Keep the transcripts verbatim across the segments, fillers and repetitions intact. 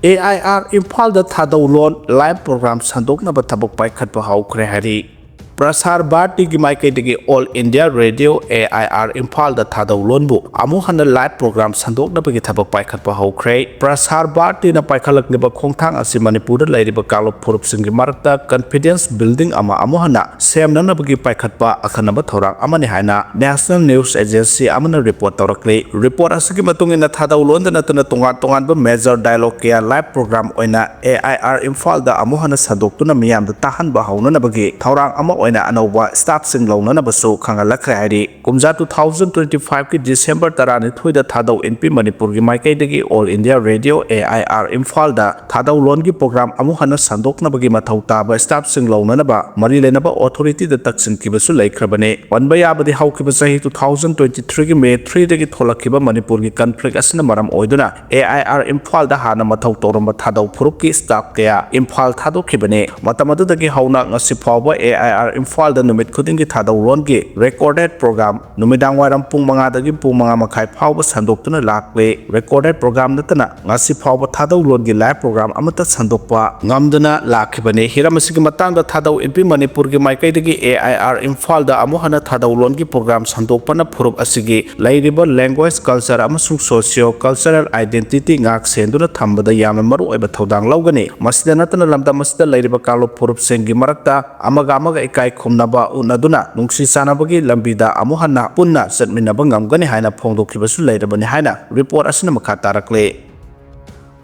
A I R ꯏꯝꯐꯥꯜꯗ ꯊꯥꯗꯧ ꯂꯣꯟ live programme ꯁꯟꯗꯣꯛꯅꯕ ꯊꯕꯛ ꯄꯥꯏꯈꯠꯄ ꯍꯧꯈ꯭ꯔꯦ ꯍꯥꯏꯔꯤ꯫ ꯄ꯭ꯔꯁꯥꯔ ꯚꯥꯔꯇꯤꯒꯤ ꯃꯥꯏꯀꯩꯗꯒꯤ all India radio, A I R, ꯏꯝꯐꯥꯜꯗ ꯊꯥꯗꯧ ꯂꯣꯟꯕꯨ ꯑꯃꯨꯛ ꯍꯟꯅ ꯂꯥꯏꯚ ꯄ꯭ꯔꯣꯒ꯭ꯔꯥꯝ ꯁꯟꯗꯣꯛꯅꯕꯒꯤ ꯊꯕꯛ ꯄꯥꯏꯈꯠꯄ ꯍꯧꯈ꯭ꯔꯦ꯫ ꯄ꯭ꯔꯁꯥꯔ ꯚꯥꯔꯇꯤꯅ ꯄꯥꯏꯈꯠꯂꯛꯂꯤꯕ ꯈꯣꯡꯊꯥꯡ ꯑꯁꯤ ꯃꯅꯤꯄꯨꯔꯗ ꯂꯩꯔꯤꯕ ꯀꯥꯡꯂꯨꯞ ꯐꯨꯔꯨꯞꯁꯤꯡꯒꯤ ꯃꯔꯛꯇ ꯀꯟꯐꯤꯗꯦꯟꯁ ꯕꯤꯜꯗꯤꯡ ꯑꯃ ꯑꯃꯨꯛ ꯍꯟꯅ ꯁꯦꯝꯅꯅꯕꯒꯤ ꯄꯥꯏꯈꯠꯄ ꯑꯈꯟꯅꯕ ꯊꯧꯔꯥꯡ ꯑꯃꯅꯤ ꯍꯥꯏꯅ ꯅꯦꯁꯅꯦꯜ ꯅ꯭ꯌꯨꯁ ꯑꯦꯖꯦꯟꯁꯤ ꯑꯃꯅ ꯔꯤꯄꯣꯔꯠ ꯇꯧꯔꯛꯂꯤ꯫ ꯔꯤꯄꯣꯔꯠ ꯑꯁꯤꯒꯤ ꯃꯇꯨꯡ ꯏꯟꯅ ꯊꯥꯗꯧ ꯂꯣꯟꯗ ꯅꯠꯇꯅ ꯇꯣꯉꯥꯟ ꯇꯣꯉꯥꯟꯕ ꯃꯦꯖꯔ ꯗꯥꯏꯂꯣꯒ ꯀꯌꯥ ꯂꯥꯏꯚ ꯄ꯭ꯔꯣꯒ꯭ꯔꯥꯝ ꯑꯣꯏꯅ ꯑꯦ ꯑꯥꯏ ꯑꯥꯔ ꯏꯝꯐꯥꯜꯗ ꯑꯃꯨꯛ ꯍꯟꯅ ꯁꯟꯗꯣꯛꯇꯨꯅ ꯃꯤꯌꯥꯝꯗ ꯇꯥꯍꯟꯕ ꯍꯧꯅꯅꯕꯒꯤ ꯊꯧꯔꯥꯡ ꯑꯃ ꯑꯣꯏꯅ ꯑꯅꯧꯕ ꯁ꯭ꯇꯥꯐꯁꯤꯡ ꯂꯧꯅꯅꯕꯁꯨ ꯈꯪꯍꯜꯂꯛꯈ꯭ꯔꯦ ꯍꯥꯏꯔꯤ꯫ ꯀꯨꯝꯖꯥ two thousand twenty five ꯀꯤ ꯗꯤꯁꯦꯝꯕꯔ ꯇꯔꯥꯅꯤꯊꯣꯏꯗ ꯊꯥꯗꯧ ꯏꯟꯄꯤ ꯃꯅꯤꯄꯨꯔꯒꯤ ꯃꯥꯏꯀꯩꯗꯒꯤ all India radio, A I R, ꯏꯝꯐꯥꯜꯗ ꯊꯥꯗꯧ ꯂꯣꯟꯒꯤ ꯄ꯭ꯔꯣꯒ꯭ꯔꯥꯝ ꯑꯃꯨꯛ ꯍꯟꯅ ꯁꯟꯗꯣꯛꯅꯕꯒꯤ ꯃꯊꯧ ꯇꯥꯕ ꯁ꯭ꯇꯥꯐꯁꯤꯡ ꯂꯧꯅꯅꯕ ꯃꯔꯤ ꯂꯩꯅꯕ ꯑꯣꯊꯣꯔꯤꯇꯤꯗ ꯇꯛꯁꯤꯟꯈꯤꯕꯁꯨ ꯂꯩꯈ꯭ꯔꯕꯅꯤ꯫ ꯄꯟꯕ ꯌꯥꯕꯗꯤ ꯍꯧꯈꯤꯕ ꯆꯍꯤ two thousand twenty three ꯒꯤ ꯃꯦ three ꯗꯒꯤ ꯊꯣꯛꯂꯛꯈꯤꯕ ꯃꯅꯤꯄꯨꯔꯒꯤ ꯀꯟꯐ꯭ꯂꯤꯛ ꯑꯁꯤꯅ ꯃꯔꯝ ꯑꯣꯏꯗꯨꯅ ꯑꯦ ꯑꯥꯏ ꯑꯥꯔ ꯏꯝꯐꯥꯜꯗ ꯍꯥꯟꯅ ꯃꯊꯧ ꯇꯧꯔꯝꯕ ꯊꯥꯗꯧ ꯐꯨꯔꯨꯞꯀꯤ ꯁ꯭ꯇꯥꯐ ꯀꯌꯥ ꯏꯝꯐꯥꯜ ꯊꯥꯗꯣꯛꯈꯤꯕꯅꯤ꯫ ꯃꯇꯝ ꯑꯗꯨꯗꯒꯤ ꯍꯧꯅ ꯉꯁꯤ ꯐꯥꯎꯕ ꯑꯦ ꯑꯥꯏ ꯑꯥꯔ ꯏꯝꯐꯥꯜꯗ ꯅꯨꯃꯤꯠ ꯈꯨꯗꯤꯡꯒꯤ ꯊꯥꯗꯧ ꯂꯣꯟꯒꯤ ꯔꯦꯀꯣꯔꯗꯦꯗ ꯄ꯭ꯔꯣꯒ꯭ꯔꯥꯝ ꯅꯨꯃꯤꯗꯥꯡ ꯋꯥꯏꯔꯝ ꯄꯨꯡ ꯃꯉꯥꯗꯒꯤ ꯄꯨꯡ ꯃꯉꯥ ꯃꯈꯥꯏ ꯐꯥꯎꯕ ꯁꯟꯗꯣꯛꯇꯨꯅ ꯂꯥꯛꯂꯤ꯫ ꯔꯦꯀꯣꯔꯗꯦꯗ ꯄ꯭ꯔꯣꯒ꯭ꯔꯥꯝ ꯅꯠꯇꯅ ꯉꯁꯤ ꯐꯥꯎꯕ ꯊꯥꯗꯧ ꯂꯣꯟꯒꯤ ꯂꯥꯏꯚ ꯄ꯭ꯔꯣꯒ꯭ꯔꯥꯝ ꯑꯃꯠꯇ ꯁꯟꯗꯣꯛꯄ ꯉꯝꯗꯅ ꯂꯥꯛꯈꯤꯕꯅꯤ꯫ ꯍꯤꯔꯝ ꯑꯁꯤꯒꯤ ꯃꯇꯥꯡꯗ ꯊꯥꯗꯧ ꯏꯟꯄꯤ ꯃꯅꯤꯄꯨꯔꯒꯤ ꯃꯥꯏꯀꯩꯗꯒꯤ ꯑꯦ ꯑꯥꯏ ꯑꯥꯔ ꯏꯝꯐꯥꯜꯗ ꯑꯃꯨꯛ ꯍꯟꯅ ꯊꯥꯗꯧ ꯂꯣꯟꯒꯤ ꯄ꯭ꯔꯣꯒ꯭ꯔꯥꯝ ꯁꯟꯗꯣꯛꯄꯅ ꯐꯨꯔꯨꯞ ꯑꯁꯤꯒꯤ ꯂꯩꯔꯤꯕ ꯂꯦꯡꯒ꯭ꯋꯦꯖ, ꯀꯜꯆꯔ ꯑꯃꯁꯨꯡ ꯁꯣꯁꯤꯌꯣ ꯀꯜꯆꯔꯦꯜ ꯑꯥꯏꯗꯦꯟꯇꯤꯇꯤ ꯉꯥꯛ ꯁꯦꯟꯗꯨꯅ ꯊꯝꯕꯗ ꯌꯥꯝꯅ ꯃꯔꯨꯑꯣꯏꯕ ꯊꯧꯗꯥꯡ ꯂꯧꯒꯅꯤ꯫ ꯃꯁꯤꯗ ꯅꯠꯇꯅ ꯂꯝꯗꯝ ꯑꯁꯤꯗ ꯂꯩꯔꯤꯕ ꯀꯥꯡꯂꯨꯞ ꯐꯨꯔꯨꯞꯁꯤꯡꯒꯤ ꯃꯔꯛꯇ ꯑꯃꯒ ꯑꯃꯒ ꯏꯀꯥꯏ ꯈꯨꯝꯅꯕ ꯎꯠꯅꯗꯨꯅ ꯅꯨꯡꯁꯤ ꯆꯥꯟꯅꯕꯒꯤ ꯂꯝꯕꯤꯗ ꯑꯃꯨꯛ ꯍꯟꯅ ꯄꯨꯟꯅ ꯆꯠꯃꯤꯟꯅꯕ ꯉꯝꯒꯅꯤ ꯍꯥꯏꯅ ꯐꯣꯡꯗꯣꯛꯈꯤꯕꯁꯨ ꯂꯩꯔꯕꯅꯤ ꯍꯥꯏꯅ ꯔꯤꯄꯣꯔꯠ ꯑꯁꯤꯅ ꯃꯈꯥ ꯇꯥꯔꯛꯂꯤ꯫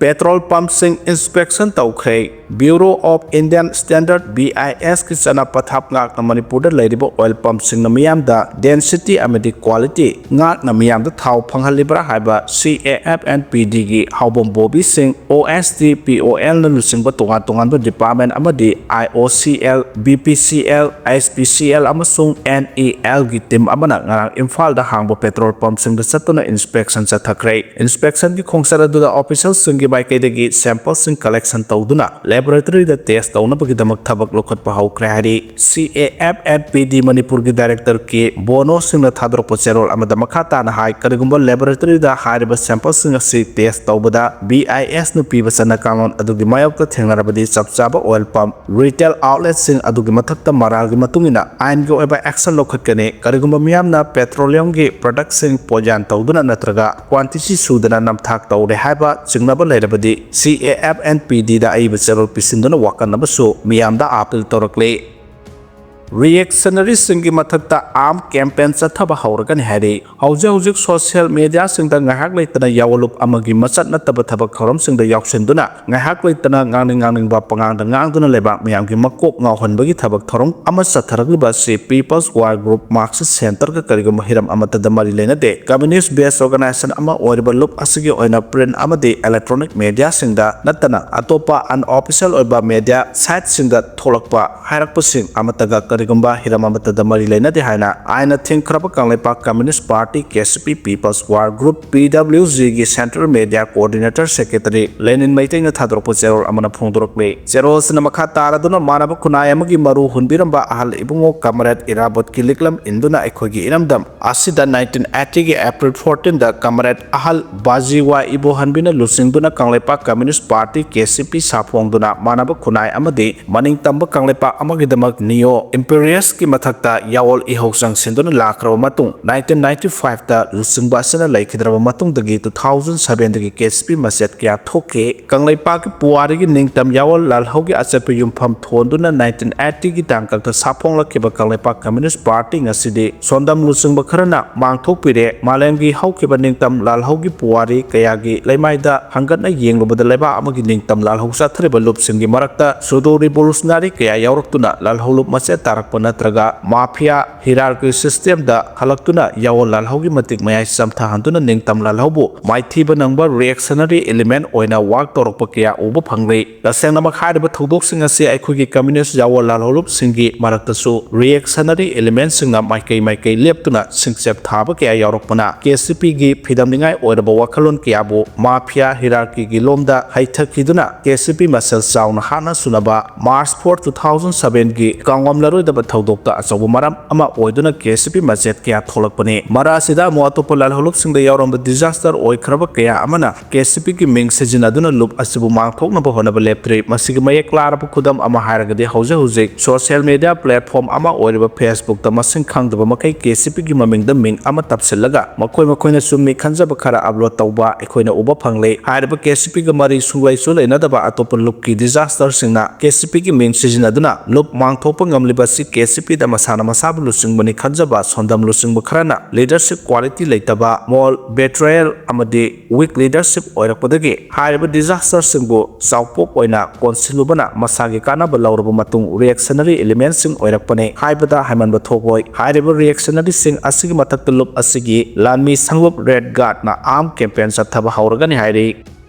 ꯄꯦꯇ꯭ꯔꯣꯜ ꯄꯝꯞꯁꯤꯡ ꯏꯟꯁꯄꯦꯛꯁꯟ ꯇꯧꯈ꯭ꯔꯦ꯫ Bureau of Indian Standard, B I S, ꯀꯤ ꯆꯠꯅ ꯄꯊꯥꯞ ꯉꯥꯛꯅ ꯃꯅꯤꯄꯨꯔꯗ ꯂꯩꯔꯤꯕ ꯑꯣꯏꯜ ꯄꯝꯞꯁꯤꯡꯅ ꯃꯤꯌꯥꯝꯗ ꯗꯦꯟꯁꯤꯇꯤ ꯑꯃꯗꯤ ꯀ꯭ꯋꯥꯂꯤꯇꯤ ꯉꯥꯛꯅ ꯃꯤꯌꯥꯝꯗ ꯊꯥꯎ ꯐꯪꯍꯜꯂꯤꯕ꯭ꯔꯥ ꯍꯥꯏꯕ C A F N P D ꯒꯤ ꯍꯥꯎꯕꯝ ꯕꯣꯕꯤꯁꯤꯡ, O S D, P O L ꯅ ꯂꯨꯆꯤꯡꯕ ꯇꯣꯉꯥꯟ ꯇꯣꯉꯥꯟꯕ ꯗꯤꯄꯥꯔꯠꯃꯦꯟ ꯑꯃꯗꯤ I O C L, B P C L, H P C L ꯑꯃꯁꯨꯡ N E L ꯒꯤ ꯇꯤꯝ ꯑꯃꯅ ꯉꯔꯥꯡ ꯏꯝꯐꯥꯜꯗ ꯍꯥꯡꯕ ꯄꯦꯇ꯭ꯔꯣꯜ ꯄꯝꯞꯁꯤꯡꯗ ꯆꯠꯇꯨꯅ ꯏꯟꯁꯄꯦꯛꯁꯟ ꯆꯠꯊꯈ꯭ꯔꯦ꯫ ꯏꯟꯁꯄꯦꯛꯁꯟꯒꯤ ꯈꯣꯡꯆꯠ ꯑꯗꯨꯗ ꯑꯣꯐꯤꯁꯤꯌꯦꯜꯁꯤꯡꯒꯤ ꯃꯥꯏꯀꯩꯗꯒꯤ ꯁꯦꯝꯄꯜꯁꯤꯡ ꯀꯂꯦꯛꯁꯟ ꯇꯧꯗꯨꯅ ꯂꯦꯕꯣꯔꯦꯇꯔꯤꯗ ꯇꯦꯁ ꯇꯧꯅꯕꯒꯤꯗꯃꯛ ꯊꯕꯛ ꯂꯧꯈꯠꯄ ꯍꯧꯈ꯭ꯔꯦ ꯍꯥꯏꯔꯤ꯫ ꯁꯤ ꯑꯦ ꯑꯦꯐ ꯑꯦꯟ ꯄꯤ ꯗꯤ ꯃꯅꯤꯄꯨꯔꯒꯤ ꯗꯥꯏꯔꯦꯛꯇꯔ ꯀꯦ ꯕꯣꯅꯣ ꯁꯤꯡꯅ ꯊꯥꯗꯣꯔꯛꯄ ꯆꯦꯔꯣꯜ ꯑꯃꯗ ꯃꯈꯥ ꯇꯥꯅ ꯍꯥꯏ, ꯀꯔꯤꯒꯨꯝꯕ ꯂꯦꯕꯣꯔꯦꯇꯔꯤꯗ ꯍꯥꯏꯔꯤꯕ ꯁꯦꯝꯄꯜꯁꯤꯡ ꯑꯁꯤ ꯇꯦꯁ ꯇꯧꯕꯗ ꯕꯤ ꯑꯥꯏ ꯑꯦꯁꯅ ꯄꯤꯕ ꯆꯠꯅ ꯀꯥꯡꯂꯣꯟ ꯑꯗꯨꯒꯤ ꯃꯥꯌꯣꯛꯇ ꯊꯦꯡꯅꯔꯕꯗꯤ, ꯆꯞ ꯆꯥꯕ ꯑꯣꯏꯜ ꯄꯝꯞ, ꯔꯤꯇꯦꯜ ꯑꯥꯎꯠꯂꯦꯠꯁꯤꯡ ꯑꯗꯨꯒꯤ ꯃꯊꯛꯇ ꯃꯔꯥꯜꯒꯤ ꯃꯇꯨꯡ ꯏꯟꯅ ꯑꯥꯏꯟꯒꯤ ꯑꯣꯏꯕ ꯑꯦꯛꯁꯟ ꯂꯧꯈꯠꯀꯅꯤ꯫ ꯀꯔꯤꯒꯨꯝꯕ ꯃꯤꯌꯥꯝꯅ ꯄꯦꯇ꯭ꯔꯣꯂꯤꯌꯝꯒꯤ ꯄ꯭ꯔꯗꯛꯁꯤꯡ ꯄꯣꯏꯖꯟ ꯇꯧꯗꯨꯅ ꯅꯠꯇ꯭ꯔꯒ ꯀ꯭ꯋꯥꯟꯇꯤꯇꯤ ꯁꯨꯗꯅ ꯅꯝꯊꯥꯛ ꯇꯧꯔꯦ ꯍꯥꯏꯕ ꯆꯤꯡꯅꯕ ꯂꯩꯔꯕꯗꯤ, ꯁꯤ ꯑꯦ ꯑꯦꯐ ꯑꯦꯟ ꯄꯤ ꯗꯤꯗ ꯑꯏꯕ ꯆꯦꯔꯣꯜ ꯄꯤꯁꯤꯟꯗꯨꯅ ꯋꯥꯀꯟꯅꯕꯁꯨ ꯃꯤꯌꯥꯝꯗ ꯑꯥꯄꯤꯜ ꯇꯧꯔꯛꯂꯤ꯫ ꯔꯤꯑꯦꯛꯁꯅꯔꯤꯁꯤꯡꯒꯤ ꯃꯊꯛꯇ ꯑꯥꯔꯝ ꯀꯦꯝꯄꯦꯟ ꯆꯠꯊꯕ ꯍꯧꯔꯒꯅꯤ ꯍꯥꯏꯔꯤ꯫ ꯍꯧꯖꯤꯛ ꯍꯧꯖꯤꯛ ꯁꯣꯁꯤꯌꯦꯜ ꯃꯦꯗꯤꯌꯥꯁꯤꯡꯗ ꯉꯥꯏꯍꯥꯛ ꯂꯩꯇꯅ ꯌꯥꯑꯣꯟꯂꯨꯞ ꯑꯃꯒꯤ ꯃꯆꯠ ꯅꯠꯇꯕ ꯊꯕꯛ ꯊꯧꯔꯝꯁꯤꯡꯗ ꯌꯥꯎꯁꯤꯟꯗꯨꯅ, ꯉꯥꯏꯍꯥꯛ ꯂꯩꯇꯅ ꯉꯥꯡꯅꯤꯡ ꯉꯥꯡꯅꯤꯡꯕ ꯄꯉꯥꯡꯗ ꯉꯥꯡꯗꯨꯅ ꯂꯩꯕꯥꯛ ꯃꯤꯌꯥꯝꯒꯤ ꯃꯀꯣꯛ ꯉꯥꯎꯍꯟꯕꯒꯤ ꯊꯕꯛ ꯊꯧꯔꯝ ꯑꯃ ꯆꯠꯊꯔꯛꯂꯤꯕ ꯑꯁꯤ ꯄꯤꯄꯜꯁ ꯋꯥꯔ ꯒ꯭ꯔꯨꯞ ꯃꯥꯔꯛꯁꯤꯁ ꯁꯦꯟꯇꯔꯒ ꯀꯔꯤꯒꯨꯝꯕ ꯍꯤꯔꯝ ꯑꯃꯠꯇꯗ ꯃꯔꯤ ꯂꯩꯅꯗꯦ꯫ ꯀꯝꯃ꯭ꯌꯨꯅꯤꯁ꯭ꯠ ꯕꯦꯁ ꯑꯣꯔꯒꯅꯥꯏꯖꯦꯁꯟ ꯑꯃ ꯑꯣꯏꯔꯤꯕ ꯂꯨꯞ ꯑꯁꯤꯒꯤ ꯑꯣꯏꯅ ꯄ꯭ꯔꯤꯟꯠ ꯑꯃꯗꯤ ꯏꯂꯦꯛꯇ꯭ꯔꯣꯅꯤꯛ ꯃꯦꯗꯤꯌꯥꯁꯤꯡꯗ ꯅꯠꯇꯅ ꯑꯇꯣꯞꯄ ꯑꯟꯑꯣꯐꯤꯁꯤꯌꯦꯜ ꯑꯣꯏꯕ ꯃꯦꯗꯤꯌꯥ ꯁꯥꯏꯠꯁꯤꯡꯗ ꯊꯣꯛꯂꯛꯄ ꯍꯥꯏꯔꯛꯄꯁꯤꯡ ꯑꯃꯠꯇꯒ ꯀꯔꯤꯒꯨꯝꯕ ꯍꯤꯔꯝ ꯑꯃꯠꯇꯗ ꯃꯔꯤ ꯂꯩꯅꯗꯦ ꯍꯥꯏꯅ ꯑꯥꯏꯟꯅ ꯊꯤꯡꯈ꯭ꯔꯕ Kangleipak communist party, K C P, peoples war group, P W ꯖꯤꯒꯤ central media coordinator secretary Lenin ꯃꯩꯇꯩꯅ ꯊꯥꯗꯣꯔꯛꯄ ꯆꯦꯔꯣꯜ ꯑꯃꯅ ꯐꯣꯡꯗꯣꯔꯛꯂꯤ꯫ ꯆꯦꯔꯣꯜ ꯑꯁꯤꯅ ꯃꯈꯥ ꯇꯥꯔꯗꯨꯅ ꯃꯥꯟꯅꯕ ꯈꯨꯟꯅꯥꯏ ꯑꯃꯒꯤ ꯃꯔꯨ ꯍꯨꯟꯕꯤꯔꯝꯕ ꯑꯍꯜ ꯏꯕꯨꯡꯉꯣ ꯀꯝꯔꯦꯗ ꯏꯔꯥꯕꯣꯠꯀꯤ ꯂꯤꯛꯂꯝ ꯏꯟꯗꯨꯅ ꯑꯩꯈꯣꯏꯒꯤ ꯏꯔꯝꯗꯝ ꯑꯁꯤꯗ ꯅꯥꯏꯟꯇꯤꯟ ꯑꯩꯠꯇꯤꯒꯤ ꯑꯦꯄ꯭ꯔꯤꯜ ꯐꯣꯔꯇꯤꯟꯗ ꯀꯝꯔꯦꯗ ꯑꯍꯜ ꯕꯥꯖꯤ ꯋꯥꯏ ꯏꯕꯣꯍꯟꯕꯤꯅ ꯂꯨꯆꯤꯡꯗꯨꯅ Kangleipak communist party, K C ꯄꯤ, ꯁꯥꯐꯣꯡꯗꯨꯅ ꯃꯥꯟꯅꯕ ꯈꯨꯟꯅꯥꯏ ꯑꯃꯗꯤ ꯃꯅꯤꯡ ꯇꯝꯕ ꯀꯪꯂꯩꯄꯥꯛ ꯑꯃꯒꯤꯗꯃꯛ ꯅꯤꯑꯣ ꯏꯝꯄꯤꯔꯤꯌꯁꯀꯤ ꯃꯊꯛꯇ ꯌꯥꯑꯣꯜ ꯏꯍꯧ ꯆꯪꯁꯤꯟꯗꯨꯅ ꯂꯥꯛꯈ꯭ꯔꯕ ꯃꯇꯨꯡ, ꯅꯥꯏꯟꯇꯤꯟ ꯅꯥꯏꯟꯇꯤ ꯐꯥꯏꯚꯇ ꯂꯨꯆꯤꯡꯕ ꯑꯁꯤꯅ ꯂꯩꯈꯤꯗ꯭ꯔꯕ ꯃꯇꯨꯡꯗꯒꯤ, ꯇꯨ ꯊꯥꯎꯖꯟ ꯁꯚꯦꯟꯗꯒꯤ ꯀꯦ ꯁꯤ ꯄꯤ ꯃꯆꯦꯠ ꯀꯌꯥ ꯊꯣꯛꯈꯤ꯫ ꯀꯪꯂꯩꯄꯥꯛꯀꯤ ꯄꯨꯋꯥꯔꯤꯒꯤ ꯅꯤꯡꯇꯝ ꯌꯥꯑꯣꯜ ꯂꯥꯜꯍꯧꯒꯤ ꯑꯆꯦꯠꯄ ꯌꯨꯝꯐꯝ ꯊꯣꯟꯗꯨꯅ ꯅꯥꯏꯟꯇꯤꯟ ꯑꯩꯠꯇꯤꯒꯤ ꯇꯥꯡꯀꯛꯇ ꯁꯥꯐꯣꯡꯂꯛꯈꯤꯕ ꯀꯪꯂꯩꯄꯥꯛ ꯀꯝꯃ꯭ꯌꯨꯅꯤꯁ꯭ꯠ ꯄꯥꯔꯇꯤ ꯉꯁꯤꯗꯤ ꯁꯣꯟꯗꯝ ꯂꯨꯆꯤꯡꯕ ꯈꯔꯅ ꯃꯥꯡꯊꯣꯛꯄꯤꯔꯦ꯫ ꯃꯥꯂꯦꯝꯒꯤ ꯍꯧꯈꯤꯕ ꯅꯤꯡꯇꯝ ꯂꯥꯜꯍꯧꯒꯤ ꯄꯨꯋꯥꯔꯤ ꯀꯌꯥꯒꯤ ꯂꯩꯃꯥꯏꯗ ꯍꯪꯒꯠꯅ ꯌꯦꯡꯂꯨꯕꯗ, ꯂꯩꯕꯥꯛ ꯑꯃꯒꯤ ꯅꯤꯡꯇꯝ ꯂꯥꯜꯍꯧ ꯆꯠꯊꯔꯤꯕ ꯂꯨꯞꯁꯤꯡꯒꯤ ꯃꯔꯛꯇ ꯁꯨꯗꯣ ꯔꯤꯚꯣꯂꯨꯁꯅꯔꯤ ꯀꯌꯥ ꯌꯥꯎꯔꯛꯇꯨꯅ ꯂꯥꯜꯍꯧ ꯂꯨꯞ ꯃꯆꯦꯠ ꯇꯥꯔꯛꯄ ꯂꯥꯛꯄ ꯅꯠꯇ꯭ꯔꯒ mafia hierarchy system ꯗ ꯍꯜꯂꯛꯇꯨꯅ ꯌꯥꯋꯣ ꯂꯥꯜꯍꯧꯒꯤ ꯃꯇꯤꯛ ꯃꯌꯥꯏ ꯆꯝꯊꯍꯟꯗꯨꯅ ꯅꯤꯡꯇꯝ ꯂꯥꯜꯍꯧꯕꯨ ꯃꯥꯏꯊꯤꯕ ꯅꯪꯕ reactionary element ꯑꯣꯏꯅ work ꯇꯧꯔꯛꯄ ꯀꯌꯥ ꯎꯕ ꯐꯪꯂꯤ꯫ ꯇꯁꯦꯡꯅꯃꯛ ꯍꯥꯏꯔꯤꯕ ꯊꯧꯗꯣꯛꯁꯤꯡ ꯑꯁꯤ ꯑꯩꯈꯣꯏꯒꯤ communist ꯌꯥꯋꯣ ꯂꯥꯜꯍꯧꯂꯨꯞꯁꯤꯡꯒꯤ ꯃꯔꯛꯇꯁꯨ reactionary element ꯁꯤꯡꯅ ꯃꯥꯏꯀꯩ ꯃꯥꯏꯀꯩ ꯂꯦꯞꯇꯨꯅ ꯁꯤꯡꯆꯞ ꯊꯥꯕ ꯀꯌꯥ ꯌꯥꯎꯔꯛꯄꯅ K C P ꯒꯤ ꯐꯤꯗꯝꯅꯤꯡꯉꯥꯏ ꯑꯣꯏꯔꯕ ꯋꯥꯈꯜꯂꯣꯟ ꯀꯌꯥꯕꯨ mafia hierarchy ꯒꯤ ꯂꯣꯝꯗ ꯍꯩꯊꯈꯤꯗꯨꯅ K C P ꯃꯁꯦꯜ ꯆꯥꯎꯅ ꯍꯥꯠꯅ ꯁꯨꯅꯕ March four, two thousand seven ꯒꯤ ꯀꯥꯡꯉꯝꯂꯔꯣꯏꯗꯕ ꯊꯧꯗꯣꯛꯇ ꯑꯆꯧꯕ ꯃꯔꯝ ꯑꯃ ꯑꯣꯏꯗꯨꯅ K C P ꯃꯆꯦꯠ ꯀꯌꯥ ꯊꯣꯛꯂꯛꯄꯅꯤ꯫ ꯃꯔꯥ ꯑꯁꯤꯗ ꯑꯃꯨꯛ ꯑꯇꯣꯞꯄ ꯂꯥꯜꯍꯧꯂꯨꯞꯁꯤꯡꯗ ꯌꯥꯎꯔꯝꯕ disaster ꯑꯣꯏꯈ꯭ꯔꯕ ꯀꯌꯥ ꯑꯃꯅ K C P ꯒꯤ ꯃꯤꯡ ꯁꯤꯖꯤꯟꯅꯗꯨꯅ ꯂꯨꯞ ꯑꯁꯤꯕꯨ ꯃꯥꯡꯊꯣꯛꯅꯕ ꯍꯣꯠꯅꯕ ꯂꯦꯞꯇ꯭ꯔꯤ꯫ ꯃꯁꯤꯒꯤ ꯃꯌꯦꯛ ꯂꯥꯔꯕ ꯈꯨꯗꯝ ꯑꯃ ꯍꯥꯏꯔꯒꯗꯤ ꯍꯧꯖꯤꯛ ꯍꯧꯖꯤꯛ social media platform ꯑꯃ ꯑꯣꯏꯔꯤꯕ Facebook ꯇ ꯃꯁꯤꯡ ꯈꯪꯗꯕ ꯃꯈꯩ K C P ꯒꯤ ꯃꯃꯤꯡꯗ ꯃꯤꯡ ꯑꯃ ꯇꯞꯁꯤꯜꯂꯒ ꯃꯈꯣꯏ ꯃꯈꯣꯏꯅ ꯆꯨꯝꯃꯤ ꯈꯟꯖꯕ ꯈꯔ upload ꯇꯧꯕ ꯑꯩꯈꯣꯏꯅ ꯎꯕ ꯐꯪꯂꯦ꯫ ꯍꯥꯏꯔꯤꯕ K C P ꯒ ꯃꯔꯤ ꯁꯨꯡꯂꯩꯁꯨ ꯂꯩꯅꯗꯕ ꯑꯇꯣꯞꯄ ꯂꯨꯞꯀꯤ disaster ꯁꯤꯡꯅ K C P ꯒꯤ ꯃꯤꯡ ꯁꯤꯖꯤꯟꯅꯗꯨꯅ ꯂꯨꯞ ꯃꯥꯡꯊꯣꯛꯄ ꯉꯝꯂꯤꯕ ꯑꯁꯤ K C P ꯗ ꯃꯁꯥꯅ ꯃꯁꯥꯕꯨ ꯂꯨꯆꯤꯡꯕꯅꯤ ꯈꯟꯖꯕ ꯁꯣꯟꯗꯝ ꯂꯨꯆꯤꯡꯕ ꯈꯔꯅ leadership quality ꯂꯩꯇꯕ, moral betrayal ꯑꯃꯗꯤ weak leadership ꯑꯣꯏꯔꯛꯄꯗꯒꯤ ꯍꯥꯏꯔꯤꯕ disaster ꯁꯤꯡꯕꯨ ꯆꯥꯎꯄꯣꯛ ꯑꯣꯏꯅ ꯀꯣꯟꯁꯤꯜꯂꯨꯕꯅ ꯃꯁꯥꯒꯤ ꯀꯥꯟꯅꯕ ꯂꯧꯔꯕ ꯃꯇꯨꯡ reactionary element ꯁꯤꯡ ꯑꯣꯏꯔꯛꯄꯅꯤ ꯍꯥꯏꯕꯗ ꯍꯥꯏꯃꯟꯕ ꯊꯣꯛꯂꯣꯏ꯫ ꯍꯥꯏꯔꯤꯕ reactionary ꯁꯤꯡ ꯑꯁꯤꯒꯤ ꯃꯊꯛꯇ ꯂꯨꯞ ꯑꯁꯤꯒꯤ ꯂꯥꯟꯃꯤ ꯁꯪꯂꯨꯞ Red Guard ꯅ arm campaign ꯆꯠꯊꯕ ꯍꯧꯔꯒꯅꯤ ꯍꯥꯏꯔꯤ꯫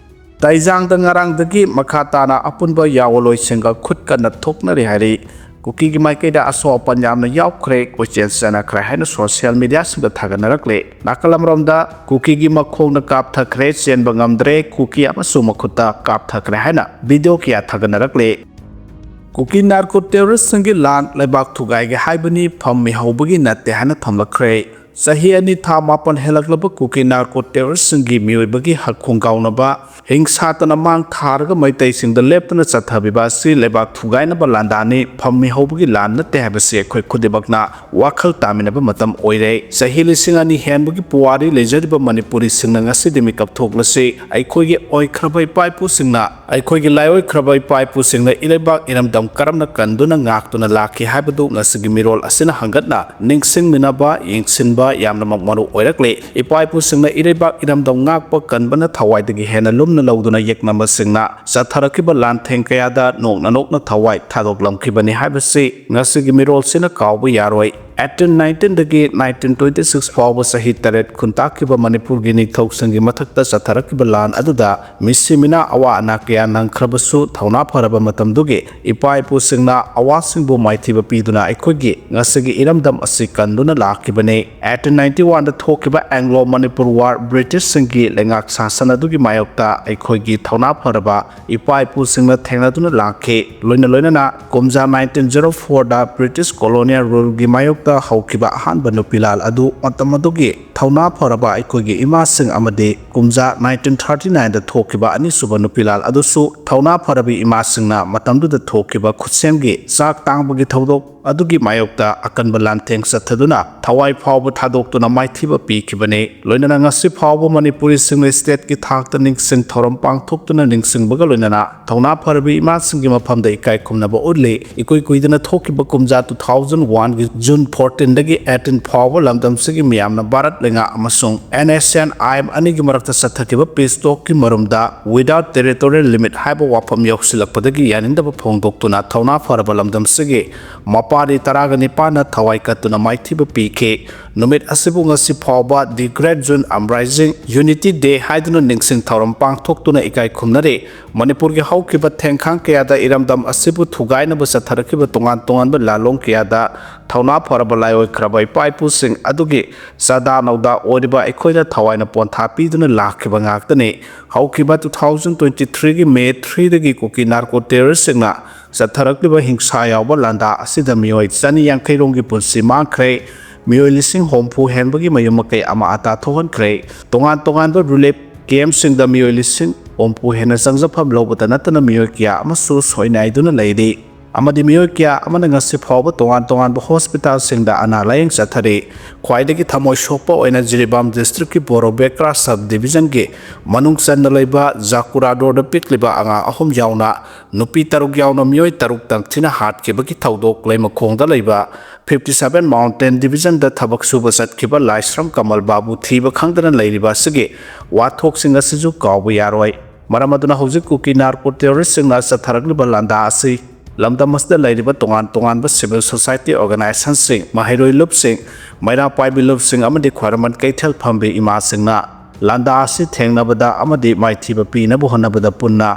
ꯇꯩꯖꯥꯡꯗ ꯉꯔꯥꯡꯗꯒꯤ ꯃꯈꯥ ꯇꯥꯅ ꯑꯄꯨꯟꯕ ꯌꯥꯋꯣꯂꯣꯏꯁꯤꯡꯒ ꯈꯨꯠ ꯀꯟꯅ ꯊꯣꯛꯅꯔꯤ ꯍꯥꯏꯔꯤ꯫ ꯀꯨꯀꯤꯒꯤ ꯃꯥꯏꯀꯩꯗ ꯑꯁꯣꯛ ꯑꯄꯟ ꯌꯥꯝꯅ ꯌꯥꯎꯈ꯭ꯔꯦ, ꯀꯣꯏꯆꯦꯟ ꯆꯦꯟꯅꯈ꯭ꯔꯦ ꯍꯥꯏꯅ social media ꯁꯤꯡꯗ ꯊꯥꯒꯠꯅꯔꯛꯂꯦ꯫ ꯅꯥꯀꯜ ꯑꯃꯔꯣꯝꯗ ꯀꯨꯀꯤꯒꯤ ꯃꯈꯣꯡꯅ ꯀꯥꯞꯊꯈ꯭ꯔꯦ, ꯆꯦꯟꯕ ꯉꯝꯗ꯭ꯔꯦ, ꯀꯨꯀꯤ ꯑꯃꯁꯨ ꯃꯈꯨꯠꯇ ꯀꯥꯞꯊꯈ꯭ꯔꯦ ꯍꯥꯏꯅ video ꯀꯌꯥ ꯊꯥꯒꯠꯅꯔꯛꯂꯦ꯫ ꯀꯨꯀꯤ narco terrorist ꯁꯤꯡꯒꯤ ꯂꯥꯟ ꯂꯩꯕꯥꯛ ꯊꯨꯒꯥꯏꯒꯦ ꯍꯥꯏꯕꯅꯤ, ꯐꯝꯃꯤ ꯍꯧꯕꯒꯤ ꯅꯠꯇꯦ ꯍꯥꯏꯅ ꯊꯝꯂꯛꯈ꯭ꯔꯦ꯫ ꯆꯍꯤ ꯑꯅꯤ ꯊꯥ ꯃꯥꯄꯟ ꯍꯦꯜꯂꯛꯂꯕ ꯀꯨꯀꯤ narco terrorist ꯁꯤꯡꯒꯤ ꯃꯤꯑꯣꯏꯕꯒꯤ ꯍꯛ ꯈꯣꯡꯒꯥꯎꯅꯕ, ꯍꯤꯡꯁꯥꯇꯅ ꯃꯥꯡ ꯊꯥꯔꯒ ꯃꯩꯇꯩꯁꯤꯡꯗ ꯂꯦꯞꯇꯅ ꯆꯠꯊꯕꯤꯕ ꯑꯁꯤ ꯂꯩꯕꯥꯛ ꯊꯨꯒꯥꯏꯅꯕ ꯂꯥꯟꯗꯥꯅꯤ, ꯐꯝꯃꯤ ꯍꯧꯕꯒꯤ ꯂꯥꯟ ꯅꯠꯇꯦ ꯍꯥꯏꯕꯁꯤ ꯑꯩꯈꯣꯏ ꯈꯨꯗꯤꯡꯃꯛꯅ ꯋꯥꯈꯜ ꯇꯥꯃꯤꯟꯅꯕ ꯃꯇꯝ ꯑꯣꯏꯔꯦ꯫ ꯆꯍꯤ ꯂꯤꯁꯤꯡ ꯑꯅꯤ ꯍꯦꯟꯕꯒꯤ ꯄꯨꯋꯥꯔꯤ ꯂꯩꯖꯔꯤꯕ ꯃꯅꯤꯄꯨꯔꯤꯁꯤꯡꯅ ꯉꯁꯤꯗꯤ ꯃꯤꯀꯞ ꯊꯣꯛꯂꯁꯤ꯫ ꯑꯩꯈꯣꯏꯒꯤ ꯑꯣꯏꯈ꯭ꯔꯕ ꯏꯄꯥ ꯏꯄꯨꯁꯤꯡꯅ ꯑꯩꯈꯣꯏꯒꯤ ꯂꯥꯏꯑꯣꯏꯈ꯭ꯔꯕ ꯏꯄꯥ ꯏꯄꯨꯁꯤꯡꯅ ꯏꯔꯩꯕꯥꯛ ꯏꯔꯝꯗꯝ ꯀꯔꯝꯅ ꯀꯟꯗꯨꯅ ꯉꯥꯛꯇꯨꯅ ꯂꯥꯛꯈꯤ ꯍꯥꯏꯕꯗꯨ ꯉꯁꯤꯒꯤ ꯃꯤꯔꯣꯜ ꯑꯁꯤꯅ ꯍꯪꯒꯠꯅ ꯅꯤꯡꯁꯤꯡꯃꯤꯟꯅꯕ, ꯌꯦꯡꯁꯤꯟꯕ ꯌꯥꯝꯅꯃꯛ ꯃꯔꯨ ꯑꯣꯏꯔꯛꯂꯤ꯫ ꯏꯄꯥ ꯏꯄꯨꯁꯤꯡꯅ ꯏꯔꯩꯕꯥꯛ ꯏꯔꯝꯗꯝ ꯉꯥꯛꯄ ꯀꯟꯕꯅ ꯊꯋꯥꯏꯗꯒꯤ ꯍꯦꯟꯅ ꯂꯨꯝꯅ ꯂꯧꯗꯨꯅ ꯌꯦꯛꯅꯕꯁꯤꯡꯅ ꯆꯠꯊꯔꯛꯈꯤꯕ ꯂꯥꯟꯊꯦꯡ ꯀꯌꯥꯗ ꯅꯣꯛꯅ ꯅꯣꯛꯅ ꯊꯋꯥꯏ ꯊꯥꯗꯣꯛꯂꯝꯈꯤꯕꯅꯤ ꯍꯥꯏꯕꯁꯤ ꯉꯁꯤꯒꯤ ꯃꯤꯔꯣꯜꯁꯤꯅ ꯀꯥꯎꯕ ꯌꯥꯔꯣꯏ꯫ ꯑꯩꯠꯇꯤꯟ ꯅꯥꯏꯟꯇꯤꯟꯗꯒꯤ ꯅꯥꯏꯟꯇꯤꯟ ꯇ꯭ꯋꯦꯟꯇꯤ ꯁꯤꯛꯁ ꯐꯥꯎꯕ ꯆꯍꯤ ꯇꯔꯦꯠ ꯈꯨꯟꯇꯥꯛꯈꯤꯕ ꯃꯅꯤꯄꯨꯔꯒꯤ ꯅꯤꯡꯊꯧꯁꯤꯡꯒꯤ ꯃꯊꯛꯇ ꯆꯠꯊꯔꯛꯈꯤꯕ ꯂꯥꯟ ꯑꯗꯨꯗ ꯃꯤꯁꯤ ꯃꯤꯅꯥ ꯑꯋꯥ ꯑꯅꯥ ꯀꯌꯥ ꯅꯪꯈ꯭ꯔꯕꯁꯨ, ꯊꯧꯅꯥ ꯐꯔꯕ ꯃꯇꯝꯗꯨꯒꯤ ꯏꯄꯥ ꯏꯄꯨꯁꯤꯡꯅ ꯑꯋꯥꯁꯤꯡꯕꯨ ꯃꯥꯏꯊꯤꯕ ꯄꯤꯗꯨꯅ ꯑꯩꯈꯣꯏꯒꯤ ꯉꯁꯤꯒꯤ ꯏꯔꯝꯗꯝ ꯑꯁꯤ ꯀꯟꯗꯨꯅ ꯂꯥꯛꯈꯤꯕꯅꯤ꯫ ꯑꯩꯠꯇꯤꯟ ꯅꯥꯏꯟꯇꯤ ꯋꯥꯟꯗ ꯊꯣꯛꯈꯤꯕ ꯑꯦꯡꯒ꯭ꯂꯣ ꯃꯅꯤꯄꯨꯔ ꯋꯥꯔ, ꯕ꯭ꯔꯤꯇꯤꯁꯁꯤꯡꯒꯤ ꯂꯩꯉꯥꯛ ꯁꯥꯁꯟ ꯑꯗꯨꯒꯤ ꯃꯥꯌꯣꯛꯇ ꯑꯩꯈꯣꯏꯒꯤ ꯊꯧꯅꯥ ꯐꯔꯕ ꯏꯄꯥ ꯏꯄꯨꯁꯤꯡꯅ ꯊꯦꯡꯅꯗꯨꯅ ꯂꯥꯛꯈꯤ꯫ ꯂꯣꯏꯅ ꯂꯣꯏꯅꯅ ꯀꯨꯝꯖꯥ ꯅꯥꯏꯟꯇꯤꯟ ꯖꯦꯔꯣ ꯐꯣꯔꯗ ꯕ꯭ꯔꯤꯇꯤꯁ ꯀꯣꯂꯣꯅꯤꯌꯦꯜ ꯔꯨꯜꯒꯤ ꯃꯥꯌꯣꯛꯇ ꯍꯧꯈꯤꯕ ꯑꯍꯥꯟꯕ ꯅꯨꯄꯤꯂꯥꯜ ꯑꯗꯨ ꯃꯇꯝ ꯑꯗꯨꯒꯤ ꯊꯧꯅꯥ ꯐꯔꯕ ꯑꯩꯈꯣꯏꯒꯤ ꯏꯃꯥꯁꯤꯡ ꯑꯃꯗꯤ ꯀꯨꯝꯖꯥ ꯅꯥꯏꯟꯇꯤꯟ ꯊꯥꯔꯇꯤ ꯅꯥꯏꯟꯗ ꯊꯣꯛꯈꯤꯕ ꯑꯅꯤꯁꯨꯕ ꯅꯨꯄꯤꯂꯥꯜ ꯑꯗꯨꯁꯨ ꯊꯧꯅꯥ ꯐꯔꯕ ꯏꯃꯥꯁꯤꯡꯅ ꯃꯇꯝꯗꯨꯗ ꯊꯣꯛꯈꯤꯕ ꯈꯨꯠꯁꯦꯝꯒꯤ ꯆꯥꯛ ꯇꯥꯡꯕꯒꯤ ꯊꯧꯗꯣꯛ ꯑꯗꯨꯒꯤ ꯃꯥꯌꯣꯛꯇ ꯑꯀꯟꯕ ꯂꯥꯟꯊꯦꯡ ꯆꯠꯊꯗꯨꯅ ꯊꯋꯥꯏ ꯐꯥꯎꯕ ꯊꯥꯗꯣꯛꯇꯨꯅ ꯃꯥꯏꯊꯤꯕ ꯄꯤꯈꯤꯕꯅꯤ꯫ ꯂꯣꯏꯅꯅ ꯉꯁꯤ ꯐꯥꯎꯕ ꯃꯅꯤꯄꯨꯔꯤꯁꯤꯡꯅ ꯁ꯭ꯇꯦꯠꯀꯤ ꯊꯥꯛꯇ ꯅꯤꯡꯁꯤꯡ ꯊꯧꯔꯝ ꯄꯥꯡꯊꯣꯛꯇꯨꯅ ꯅꯤꯡꯁꯤꯡꯕꯒ ꯂꯣꯏꯅꯅ ꯊꯧꯅꯥ ꯐꯔꯕ ꯏꯃꯥꯁꯤꯡꯒꯤ ꯃꯐꯝꯗ ꯏꯀꯥꯏ ꯈꯨꯝꯅꯕ ꯎꯠꯂꯤ꯫ ꯏꯀꯨꯏ ꯀꯨꯏꯗꯅ ꯊꯣꯛꯈꯤꯕ ꯀꯨꯝꯖꯥ ꯇꯨ ꯊꯥꯎꯖꯟ ꯋꯥꯟꯒꯤ ꯖꯨꯟ ꯐꯣꯔꯇꯤꯟꯗꯒꯤ ꯑꯩꯠꯇꯤꯟ ꯐꯥꯎꯕ ꯂꯝꯗꯝꯁꯤꯒꯤ ꯃꯤꯌꯥꯝꯅ ꯚꯥꯔꯠ ꯂꯩꯉꯥꯛ ꯑꯃꯁꯨꯡ N S N I M ꯑꯅꯤꯒꯤ ꯃꯔꯛꯇ ꯆꯠꯊꯈꯤꯕ ꯄꯤꯁ ꯇꯣꯛꯀꯤ ꯃꯔꯨꯝꯗ without territorial limit ꯍꯥꯏꯕ ꯋꯥꯐꯝ ꯌꯧꯁꯤꯜꯂꯛꯄꯗꯒꯤ ꯌꯥꯅꯤꯡꯗꯕ ꯐꯣꯡꯗꯣꯛꯇꯨꯅ ꯊꯧꯅꯥ ꯐꯔꯕ ꯂꯝꯗꯝꯁꯤꯒꯤ ꯃꯄꯥꯔꯤ ꯇꯔꯥꯒ ꯅꯤꯄꯥꯟꯅ ꯊꯋꯥꯏ ꯀꯠꯇꯨꯅ ꯃꯥꯏꯊꯤꯕ ꯄꯤꯈꯤ꯫ ꯅꯨꯃꯤꯠ ꯑꯁꯤꯕꯨ ꯉꯁꯤ ꯐꯥꯎꯕ The Great June Uprising, Unity Day ꯍꯥꯏꯗꯨꯅ ꯅꯤꯡꯁꯤꯡ ꯊꯧꯔꯝ ꯄꯥꯡꯊꯣꯛꯇꯨꯅ ꯏꯀꯥꯏ ꯈꯨꯝꯅꯔꯤ꯫ ꯃꯅꯤꯄꯨꯔꯒꯤ ꯍꯧꯈꯤꯕ ꯊꯦꯡꯈꯥꯡ ꯀꯌꯥꯗ ꯏꯔꯝꯗꯝ ꯑꯁꯤꯕꯨ ꯊꯨꯒꯥꯏꯅꯕ ꯆꯠꯊꯔꯛꯈꯤꯕ ꯇꯣꯉꯥꯟ ꯇꯣꯉꯥꯟꯕ ꯂꯥꯜꯂꯣꯡ ꯀꯌꯥꯗ ꯊꯧꯅꯥ ꯐꯔꯕ ꯂꯥꯏꯑꯣꯏꯈ꯭ꯔꯕ ꯏꯄꯥ ꯏꯄꯨꯁꯤꯡ ꯑꯗꯨꯒꯤ ꯆꯥꯗꯥ ꯅꯧꯗꯥ ꯑꯣꯏꯔꯤꯕ ꯑꯩꯈꯣꯏꯅ ꯊꯋꯥꯏꯅ ꯄꯣꯟꯊꯥ ꯄꯤꯗꯨꯅ ꯂꯥꯛꯈꯤꯕ ꯉꯥꯛꯇꯅꯤ꯫ ꯍꯧꯈꯤꯕ ꯇꯨ ꯊꯥꯎꯖꯟ ꯇ꯭ꯋꯦꯟꯇꯤ ꯊ꯭ꯔꯤꯒꯤ ꯃꯦ ꯊ꯭ꯔꯤꯗꯒꯤ ꯀꯨꯀꯤ ꯅꯥꯔꯀꯣ ꯇꯦꯔꯣꯔꯤꯁꯁꯤꯡꯅ ꯆꯠꯊꯔꯛꯂꯤꯕ ꯍꯤꯡꯁꯥ ꯌꯥꯎꯕ ꯂꯥꯟꯗꯥ ꯑꯁꯤꯗ ꯃꯤꯑꯣꯏ ꯆꯅꯤ ꯌꯥꯡꯈꯩ ꯔꯣꯝꯒꯤ ꯄꯨꯟꯁꯤ ꯃꯥꯡꯈ꯭ꯔꯦ꯫ ꯃꯤꯑꯣꯏ ꯂꯤꯁꯤꯡ ꯍꯨꯝꯐꯨ ꯍꯦꯟꯕꯒꯤ ꯃꯌꯨꯝ ꯃꯀꯩ ꯑꯃ ꯑꯇꯥ ꯊꯣꯛꯍꯟꯈ꯭ꯔꯦ꯫ ꯇꯣꯉꯥꯟ ꯇꯣꯉꯥꯟꯕ ꯔꯤꯂꯤꯐ ꯀꯦꯝꯞꯁꯤꯡꯗ ꯃꯤꯑꯣꯏ ꯂꯤꯁꯤꯡ ꯍꯨꯝꯐꯨ ꯍꯦꯟꯅ ꯆꯪꯖꯐꯝ ꯂꯧꯕꯇ ꯅꯠꯇꯅ ꯃꯤꯑꯣꯏ ꯀꯌꯥ ꯑꯃꯁꯨ ꯁꯣꯏꯅꯥꯏꯗꯨꯅ ꯂꯩꯔꯤ꯫ ꯑꯃꯗꯤ ꯃꯤꯑꯣꯏ ꯀꯌꯥ ꯑꯃꯅ ꯉꯁꯤ ꯐꯥꯎꯕ ꯇꯣꯉꯥꯟ ꯇꯣꯉꯥꯟꯕ ꯍꯣꯁꯄꯤꯇꯥꯜꯁꯤꯡꯗ ꯑꯅꯥ ꯂꯥꯌꯦꯡ ꯆꯠꯊꯔꯤ꯫ ꯈ꯭ꯋꯥꯏꯗꯒꯤ ꯊꯃꯣꯏ ꯁꯣꯛꯄ ꯑꯣꯏꯅ ꯖꯤꯔꯤꯕꯥꯝ ꯗꯤꯁꯇ꯭ꯔꯤꯛꯀꯤ ꯕꯣꯔꯣꯕꯦꯀ꯭ꯔꯥ ꯁꯕ ꯗꯤꯕꯤꯖꯟꯒꯤ ꯃꯅꯨꯡ ꯆꯟꯅ ꯂꯩꯕ ꯖꯥꯀꯨꯔꯥꯗꯣꯔꯗ ꯄꯤꯛꯂꯤꯕ ꯑꯉꯥꯡ ꯑꯍꯨꯝ ꯌꯥꯎꯅ ꯅꯨꯄꯤ ꯇꯔꯨꯛ ꯌꯥꯎꯅ ꯃꯤꯑꯣꯏ ꯇꯔꯨꯛ ꯇꯪꯊꯤꯅ ꯍꯥꯠꯈꯤꯕꯒꯤ ꯊꯧꯗꯣꯛ ꯂꯩꯃꯈꯣꯡꯗ ꯂꯩꯕ fifty seven Mountain Divisionꯗ ꯊꯕꯛ ꯁꯨꯕ ꯆꯠꯈꯤꯕ ꯂꯥꯏꯁ꯭ꯔꯝ ꯀꯃꯜ ꯕꯥꯕꯨ ꯊꯤꯕ ꯈꯪꯗꯅ ꯂꯩꯔꯤꯕ ꯑꯁꯤꯒꯤ ꯋꯥꯊꯣꯛꯁꯤꯡ ꯑꯁꯤꯁꯨ ꯀꯥꯎꯕ ꯌꯥꯔꯣꯏ꯫ ꯃꯔꯝ ꯑꯗꯨꯅ ꯍꯧꯖꯤꯛ ꯀꯨꯀꯤ ꯅꯥꯔꯀꯣ ꯇꯦꯔꯣꯔꯤꯁꯁꯤꯡꯅ ꯆꯠꯊꯔꯛꯂꯤꯕ ꯂꯥꯟꯗꯥ ꯑꯁꯤ ꯂꯝꯗꯝ ꯑꯁꯤꯗ ꯂꯩꯔꯤꯕ ꯇꯣꯉꯥꯟ ꯇꯣꯉꯥꯟꯕ civil society organizationꯁꯤꯡ, ꯃꯍꯩꯔꯣꯏ ꯂꯨꯞꯁꯤꯡ, ꯃꯩꯔꯥ ꯄꯥꯏꯕꯤ ꯂꯨꯞꯁꯤꯡ ꯑꯃꯗꯤ ꯈ꯭ꯋꯥꯏꯔꯝꯕꯟ ꯀꯩꯊꯦꯜ ꯐꯝꯕꯤ ꯏꯃꯥꯁꯤꯡꯅ ꯂꯥꯟꯗꯥ ꯑꯁꯤ ꯊꯦꯡꯅꯕꯗ ꯑꯃꯗꯤ ꯃꯥꯏꯊꯤꯕ ꯄꯤꯅꯕ ꯍꯣꯠꯅꯕꯗ ꯄꯨꯟꯅ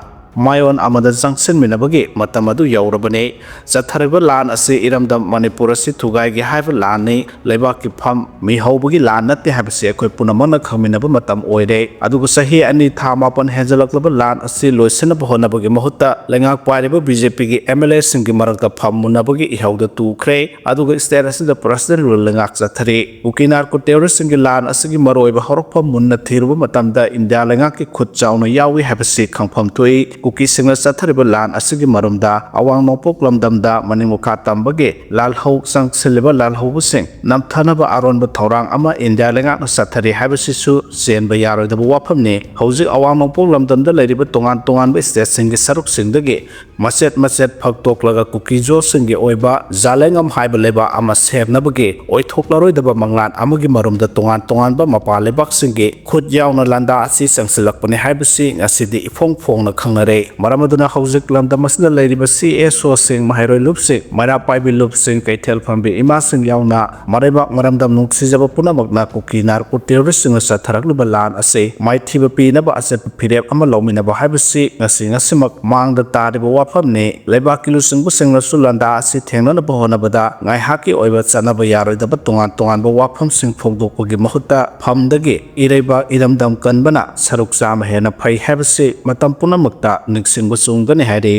ꯃꯥꯏꯑꯣꯟ ꯑꯃꯗ ꯆꯪꯁꯤꯟꯃꯤꯟꯅꯕꯒꯤ ꯃꯇꯝ ꯑꯗꯨ ꯌꯧꯔꯕꯅꯤ꯫ ꯆꯠꯊꯔꯤꯕ ꯂꯥꯟ ꯑꯁꯤ ꯏꯔꯝꯗꯝ ꯃꯅꯤꯄꯨꯔ ꯑꯁꯤ ꯊꯨꯒꯥꯏꯒꯦ ꯍꯥꯏꯕ ꯂꯥꯟꯅꯤ꯫ ꯂꯩꯕꯥꯛꯀꯤ ꯐꯝ ꯃꯤ ꯍꯧꯕꯒꯤ ꯂꯥꯟ ꯅꯠꯇꯦ ꯍꯥꯏꯕꯁꯤ ꯑꯩꯈꯣꯏ ꯄꯨꯝꯅꯃꯛꯅ ꯈꯪꯃꯤꯟꯅꯕ ꯃꯇꯝ ꯑꯣꯏꯔꯦ꯫ ꯑꯗꯨꯒ ꯆꯍꯤ ꯑꯅꯤ ꯊꯥ ꯃꯥꯄꯟ ꯍꯦꯟꯖꯜꯂꯛꯂꯕ ꯂꯥꯟ ꯑꯁꯤ ꯂꯣꯏꯁꯤꯟꯅꯕ ꯍꯣꯠꯅꯕꯒꯤ ꯃꯍꯨꯠꯇ ꯂꯩꯉꯥꯛ ꯄꯥꯏꯔꯤꯕ BJPꯒꯤ MLAꯁꯤꯡꯒꯤ ꯃꯔꯛꯇ ꯐꯝ ꯃꯨꯟꯅꯕꯒꯤ ꯏꯍꯧꯗ ꯇꯨꯈ꯭ꯔꯦ꯫ ꯑꯗꯨꯒ state ꯑꯁꯤꯗ personal rule ꯂꯩꯉꯥꯛ ꯆꯠꯊꯔꯤ꯫ ꯀꯨꯀꯤ ꯅꯥꯔꯀꯣ ꯇꯦꯔꯣꯔꯤꯁꯁꯤꯡꯒꯤ ꯂꯥꯟ ꯑꯁꯤꯒꯤ ꯃꯔꯨꯑꯣꯏꯕ ꯍꯧꯔꯛꯐꯝ ꯃꯨꯟꯅ ꯊꯤꯔꯨꯕ ꯃꯇꯝꯗ ꯏꯟꯗꯤꯌꯥ ꯂꯩꯉꯥꯛꯀꯤ ꯈꯨꯠ ꯆꯥꯎꯅ ꯌꯥꯎꯏ ꯍꯥꯏꯕꯁꯤ ꯈꯪꯐꯝ ꯊꯣꯛꯏ꯫ ꯀꯨꯀꯤꯁꯤꯡꯅ ꯆꯠꯊꯔꯤꯕ ꯂꯥꯟ ꯑꯁꯤꯒꯤ ꯃꯔꯨꯝꯗ ꯑꯋꯥꯡ ꯅꯣꯡꯄꯣꯛ ꯂꯝꯗꯝꯗ ꯃꯅꯤꯡ ꯃꯈꯥ ꯇꯝꯕꯒꯤ ꯂꯥꯜꯍꯧ ꯆꯪꯁꯤꯜꯂꯤꯕ ꯂꯥꯜꯍꯧꯕꯁꯤꯡ ꯅꯝꯊꯅꯕ ꯑꯔꯣꯟꯕ ꯊꯧꯔꯥꯡ ꯑꯃ ꯏꯟꯗꯤꯌꯥ ꯂꯩꯉꯥꯛꯅ ꯆꯠꯊꯔꯤ ꯍꯥꯏꯕꯁꯤꯁꯨ ꯆꯦꯟꯕ ꯌꯥꯔꯣꯏꯗꯕ ꯋꯥꯐꯝꯅꯤ꯫ ꯍꯧꯖꯤꯛ ꯑꯋꯥꯡ ꯅꯣꯡꯄꯣꯛ ꯂꯝꯗꯝꯗ ꯂꯩꯔꯤꯕ ꯇꯣꯉꯥꯟ ꯇꯣꯉꯥꯟꯕ stateꯁꯤꯡꯒꯤ ꯁꯔꯨꯛꯁꯤꯡꯗꯒꯤ ꯃꯆꯦꯠ ꯃꯆꯦꯠ ꯐꯛꯇꯣꯛꯂꯒ ꯀꯨꯀꯤꯖꯣꯁꯤꯡꯒꯤ ꯑꯣꯏꯕ ꯖꯥꯂꯦꯡꯉꯝ ꯍꯥꯏꯕ ꯂꯩꯕꯥꯛ ꯑꯃ ꯁꯦꯝꯅꯕꯒꯤ ꯑꯣꯏꯊꯣꯛꯂꯔꯣꯏꯗꯕ ꯃꯪꯂꯥꯟ ꯑꯃꯒꯤ ꯃꯔꯨꯝꯗ ꯇꯣꯉꯥꯟ ꯇꯣꯉꯥꯟꯕ ꯃꯄꯥꯟ ꯂꯩꯕꯥꯛꯁꯤꯡꯒꯤ ꯈꯨꯠ ꯌꯥꯎꯅ ꯂꯥꯟꯗꯥ ꯑꯁꯤ ꯆꯪꯁꯤꯜꯂꯛꯄꯅꯤ ꯍꯥꯏꯕꯁꯤ ꯉꯁꯤꯗꯤ ꯏꯐꯣꯡ ꯐꯣꯡꯅ ꯈꯪꯅꯔꯦ꯫ ꯃꯔꯝ ꯑꯗꯨꯅ ꯍꯧꯖꯤꯛ ꯂꯝꯗꯝ ꯑꯁꯤꯗ ꯂꯩꯔꯤꯕ CSOꯁꯤꯡ, ꯃꯍꯩꯔꯣꯏ ꯂꯨꯞꯁꯤꯡ, ꯃꯩꯔꯥ ꯄꯥꯏꯕꯤ ꯂꯨꯞꯁꯤꯡ, ꯀꯩꯊꯦꯜ ꯐꯝꯕꯤ ꯏꯃꯥꯁꯤꯡ ꯌꯥꯎꯅ ꯃꯔꯩꯕꯥꯛ ꯃꯔꯝꯗꯝ ꯅꯨꯡꯁꯤꯖꯕ ꯄꯨꯝꯅꯃꯛꯅ ꯀꯨꯀꯤ ꯅꯥꯔꯀꯣ ꯇꯦꯔꯣꯔꯤꯁꯁꯤꯡꯅ ꯆꯠꯊꯔꯛꯂꯤꯕ ꯂꯥꯟ ꯑꯁꯤ ꯃꯥꯏꯊꯤꯕ ꯄꯤꯅꯕ ꯑꯆꯦꯠꯄ ꯐꯤꯔꯦꯞ ꯑꯃ ꯂꯧꯃꯤꯟꯅꯕ ꯍꯥꯏꯕꯁꯤ ꯉꯁꯤ ꯉꯁꯤꯃꯛ ꯃꯥꯡꯗ ꯇꯥꯔꯤꯕ ꯋꯥꯐꯝꯅꯤ꯫ ꯂꯩꯕꯥꯛꯀꯤ ꯂꯨꯆꯤꯡꯕꯁꯤꯡꯅꯁꯨ ꯂꯥꯟꯗꯥ ꯑꯁꯤ ꯊꯦꯡꯅꯅꯕ ꯍꯣꯠꯅꯕꯗ ꯉꯥꯏꯍꯥꯛꯀꯤ ꯑꯣꯏꯕ ꯆꯠꯅꯕ ꯌꯥꯔꯣꯏꯗꯕ ꯇꯣꯉꯥꯟ ꯇꯣꯉꯥꯟꯕ ꯋꯥꯐꯝꯁꯤꯡ ꯐꯣꯡꯗꯣꯛꯄꯒꯤ ꯃꯍꯨꯠꯇ ꯐꯝꯗꯒꯤ ꯏꯔꯩꯕꯥꯛ ꯏꯔꯝꯗꯝ ꯀꯟꯕꯅ ꯁꯔꯨꯛ ꯆꯥꯝꯃ ꯍꯦꯟꯅ ꯐꯩ ꯍꯥꯏꯕꯁꯤ ꯃꯇꯝ ꯄꯨꯝꯅꯃꯛꯇ ꯅꯤꯡꯁꯤꯡꯕ ꯆꯨꯝꯒꯅꯤ ꯍꯥꯏꯔꯤ꯫